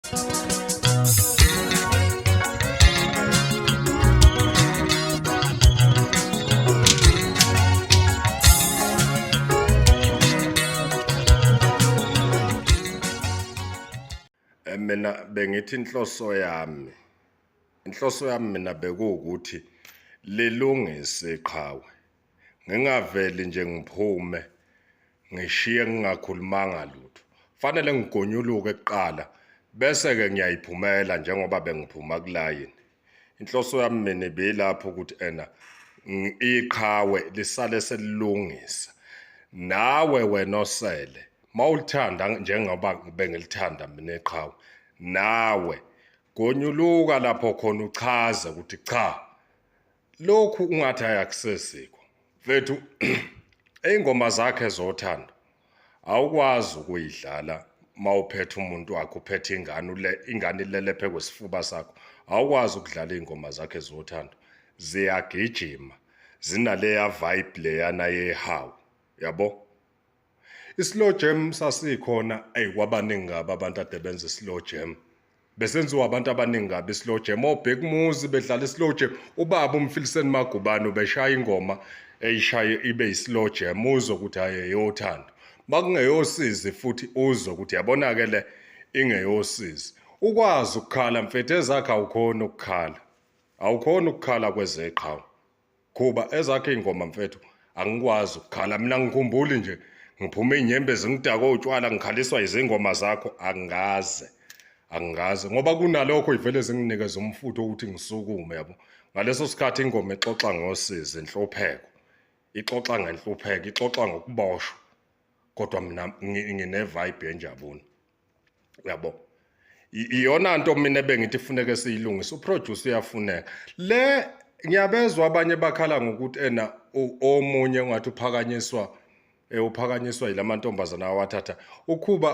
Mina bengithi inhloso yami, inhloso yami mina bekuwukuthi lilungise iqhawe. Ngingaveli nje ngiphume ngishiye ngingakhulumanga lutho. Fanele ngigonyuluke kuqala bese-ke ngiyayiphumela njengoba bengiphuma kulayini. Inhloso yami mina ibiyilapho ukuthi ena iqhawe lisale selilungisa. Nawe wena osele mawulithanda njengoba bengilithanda mina iqhawe, nawe gonyuluka lapho khona uchaze ukuthi cha Lokhu ungathi hayi akusesikho. Mfethu ingoma zakhe zothando awukwazi ukuyidlala mawuphethe umuntu wakho uphethe ingane ule ingane ilele phe kwesifuba sakho awukwazi ukudlala ingoma zakhe zothando ziyagijima zinaleya vibe leyana yehawu yabo. I-slow jam sasikhona eyi kwabaningi kabi abantu ade benza i-slow jam. Besenziwa abantu abaningi kabi i-slow jam. Obhekumuzi bedlala i-slow jam. Ubaba uMfiliseni Magubane ubeshaya ingoma eyishaye ibe i-slow jam uzwe ukuthi hhayi eyothando. Makungeyosizi futhi uzwe ukuthi yabona-ke le ingeyosizi. Ukwazi ukukhala mfethu ezakhe awukhoni ukukhala. Awukhoni ukukhala kwezeqhawe. Khuba ezakhe iy'ngoma mfethu angikwazi ukukhala mina ngikhumbuli nje ngiphuma iy'nyembezi ngidakwe utshwala ngikhaliswa izingoma zakho angikaze angikaze ngoba kunalokho ivele zinginikeza umfutho ukuthi ngisukume yabo ngaleso sikhathi ingoma ixoxa ngosizi inhlupheko ixoxa ngenhlupheko ixoxa ngokuboshwa kodwa mina ngine-vibe yenjabulo uyabo iyona nto mina ebengithi funeke siyilungise uproducer uyafuneka le ngiyabezwa abanye bakhala ngokuthi ena omunye ungathi uphakanyiswa uphakanyiswa yilamantombazana awathatha ukhuba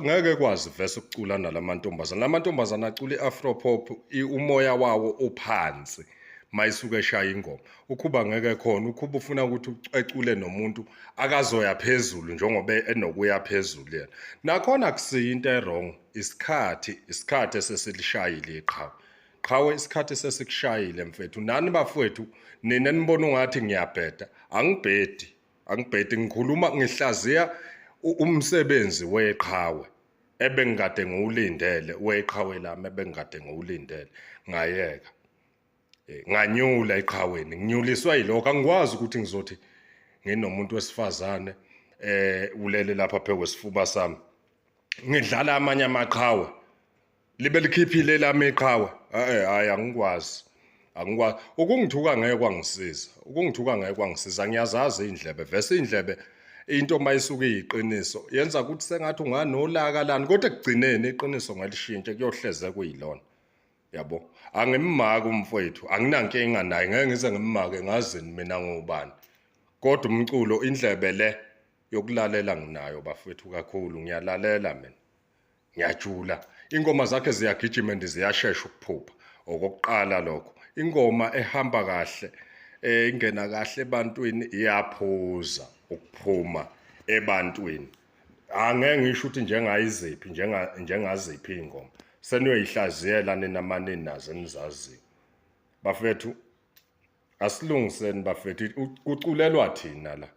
ngeke kwazi vese ukucula nalamantombazana lamantombazana acula i-afro pop umoya wawo uphansi mayisuke eshaya ingoma ukhuba ngeke khona ukhuba ufuna ukuthi ecule nomuntu akazoya phezulu njengoba enokuya phezulu yena nakhona akusiyo into e-wrong isikhathi isikhathi esesilishayile iqhawe qhawe isikhathi sesikushayile mfethu nani bafowethu nina nibona ungathi ngiyabheda angibhedi angibhedi ngikhuluma ngihlaziya umsebenzi weqhawe ebengikade ngiwulindele weqhawe lami ebengikade ngiwulindele ngayeka Nganyula eqhaweni nginyuliswa yilokho angikwazi ukuthi ngizothi nginomuntu wesifazane ulele lapha phe kwesifuba sami ngidlala amanye amaqhawe libe likhiphile lami iqhawe eh hayi angikwazi angikwazi ukungithuka ngeke kwangisiza ukungithuka ngeke kwangisiza ngiyazazi indlebe vese indlebe into mayisuke iyiqiniso yenza ukuthi sengathi unganolaka lani kodwa ekugcineni iqiniso ngelishintshe kuyohleze kuyilona Yabo. Angimmaki umfowethu, anginankinga naye, ngeke ngize ngimmake ngazini mina ngubani. Kodwa umculo indlebe le yokulalela nginayo bafowethu kakhulu, ngiyalalela mina. Ngiyajula. Ingoma zakhe ziyagijima and ziyashesha ukuphupha. Okokuqala lokho. Ingoma ehamba kahle ingena kahle ebantwini iyaphuza ukuphuma ebantwini. Angeke ngisho ukuthi njengayiziphi njenga njengaziphi iy'ngoma seniyoyihlaziyela nina manini nazo enizaziyo bafethu asilungiseni bafethu kuculelwa thina la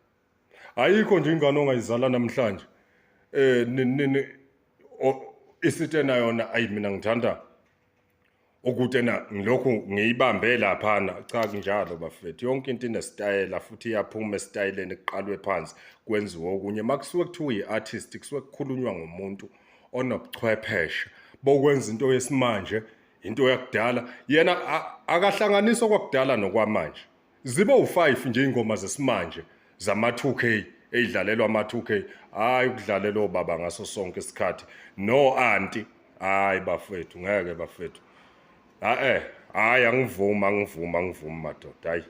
ayikho nje ingane ongayizala namhlanje eh nini isitena yona ayi mina ngithanda ukuthi ena ngilokhu ngiyibambe laphana cha kunjalo bafethu yonke into inesitayela futhi iyaphuma esitayeleni kuqalwe phansi kwenziwe okunye makusuke kuthiwa uyi-artist kusuke kukhulunywa ngomuntu onobuchwepheshe bokwenza into yesimanje into yakudala yena akahlanganisi okwakudala nokwamanje Zibe u-5 nje iy'ngoma zesimanje zama-2K ey'dlalelwa ama-2K. Hhayi ukudlalela obaba ngaso sonke isikhathi. No anti. Hhayi bafethu ngeke bafethu. Ha-eh, hhayi angivumi angivumi angivumi madoda hhayi.